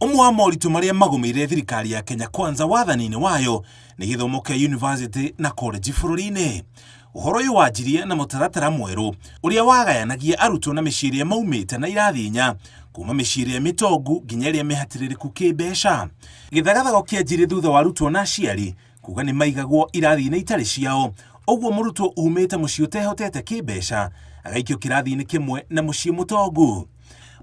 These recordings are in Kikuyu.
Ũmwe wa moritũ marĩa magũmĩire thirikari ya Kenya Kwanza wathani-inĩ wayo nĩ gĩthomo kĩa yunivasĩtĩ na korenji bũrũri-inĩ. Ũhoro ũyũ wanjirie na mũtaratara mwerũ ũrĩa wagayanagia arutwo na mĩciĩ ĩrĩa maumĩte na irathi inya, kuma mĩciĩ ĩrĩa mĩtongu nginya ĩrĩa mĩhatĩrĩrĩku kĩmbeca. Gĩthagathago kĩanjirie thutha wa arutwo na aciari kuga nĩ maigagwo irathi-inĩ itarĩ ciao, ũguo mũrutwo umĩte mũciĩ ũtehotete kĩmbeca agaikio kĩrathi-inĩ kĩmwe na mũciĩ mũtongu.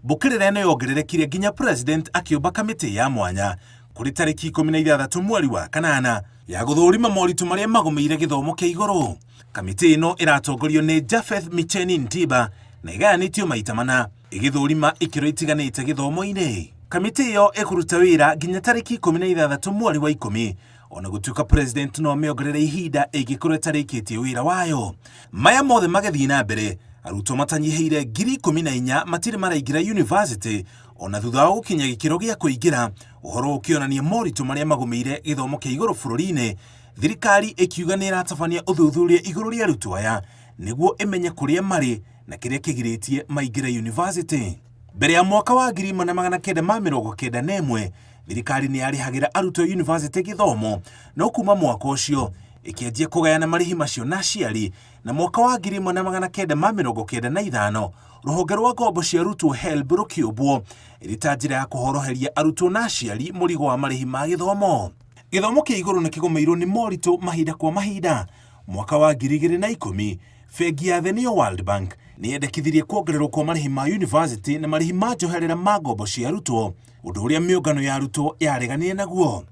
Mbũkĩrĩra ĩno yongererekire nginya President akĩũmba kamĩtĩ ya mwanya kũrĩ tarĩki 16 mweri wa kanana ya gũthũrima moritũ marĩa magũmĩire gĩthomo kĩa igũrũ. Kamĩtĩ ĩno ĩratongorio nĩ Japheth Micheni Ntiba na ĩgayanĩtio maita mana ĩgĩthũrima ikĩro itiganĩte gĩthomo-inĩ. Kamĩtĩ ĩyo ĩkũruta wĩra nginya tarĩki 16 mweri wa ikũmi ona gũtuĩka President no amĩongerere ihinda ĩngĩkorwo ĩtarĩkĩtie wĩra wayo. Maya mothe magĩthiĩ na mbere, arutwo matanyihĩire 14,000 matirĩ maraingĩra yunivasĩtĩ ona thutha wa gũkinya gĩkĩro gĩa kũingĩra, ũhoro ũkĩonania moritũ marĩa magũmĩire gĩthomo kĩa igũrũ bũrũri-inĩ, thirikari ĩkiuga nĩ ĩratabania ũthuthuria igũrũ rĩa arutwo aya nĩguo ĩmenye kũrĩa marĩ na kĩrĩa kĩgirĩtie maingĩre yunivasĩtĩ. Mbere ya mwaka wa 1991, thirikari nĩ yarĩhagĩra arutwo yunivasĩtĩ gĩthomo, no kuma mwaka ũcio ĩkĩanjia kũgayana marĩhi macio na aciari, na mwaka wa 1995 rũhonge rwa ngombo cia arutwo HELB rũkĩũmbwo ĩrĩ ta njĩra ya kũhoroheria arutwo na aciari mũrigo wa marĩhi ma gĩthomo. Gĩthomo kĩa igũrũ nĩ kĩgũmĩirwo nĩ moritũ mahinda kwa mahinda. Mwaka wa 2010, Bengi ya Thĩ nĩyo World Bank nĩ yendekithirie kuongererwo kwa marĩhi ma yunivasĩtĩ na marĩhi ma njoherera ma ngombo cia arutwo, ũndũ ũrĩa mĩũngano ya arutwo yareganire naguo.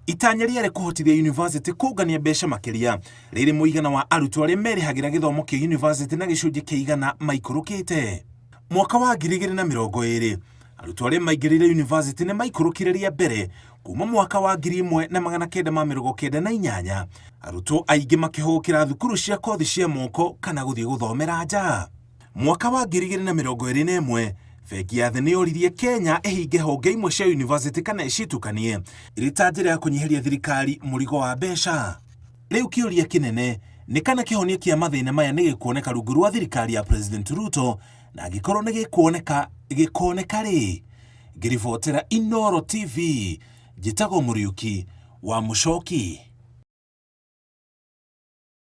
Itanya rĩarĩ kũhotithia yunivasĩtĩ kũngania mbeca makĩria rĩrĩ mũigana wa arutwo arĩa merĩhagĩra gĩthomo kĩa yunivasĩtĩ na gĩcunjĩ kĩa igana maikũrũkĩte. Mwaka wa 2020, arutwo arĩa maingĩrĩire yunivasĩtĩ nĩ maikũrũkire rĩa mbere kuma mwaka wa 1998, arutwo aingĩ makĩhũgũkĩra thukuru cia kothi cia moko kana gũthiĩ gũthomera nja. Mwaka wa 2021, Bengi ya Thĩ nĩ yoririe Kenya ĩhinge honge imwe cia yunivasĩtĩ kana ĩcitukanie ĩrĩ ta njĩra ya kũnyihĩria thirikari mũrigo wa mbeca. Rĩu kĩũria kĩnene nĩ kana kĩhonia kĩa mathĩna maya nĩ gĩkuoneka rungu rwa thirikari ya President Ruto, na angĩkorwo nĩ gĩkuoneka, gĩkoneka rĩ? Ngĩribotera Inooro TV, njĩtagwo Mũriũki wa Mũchoki.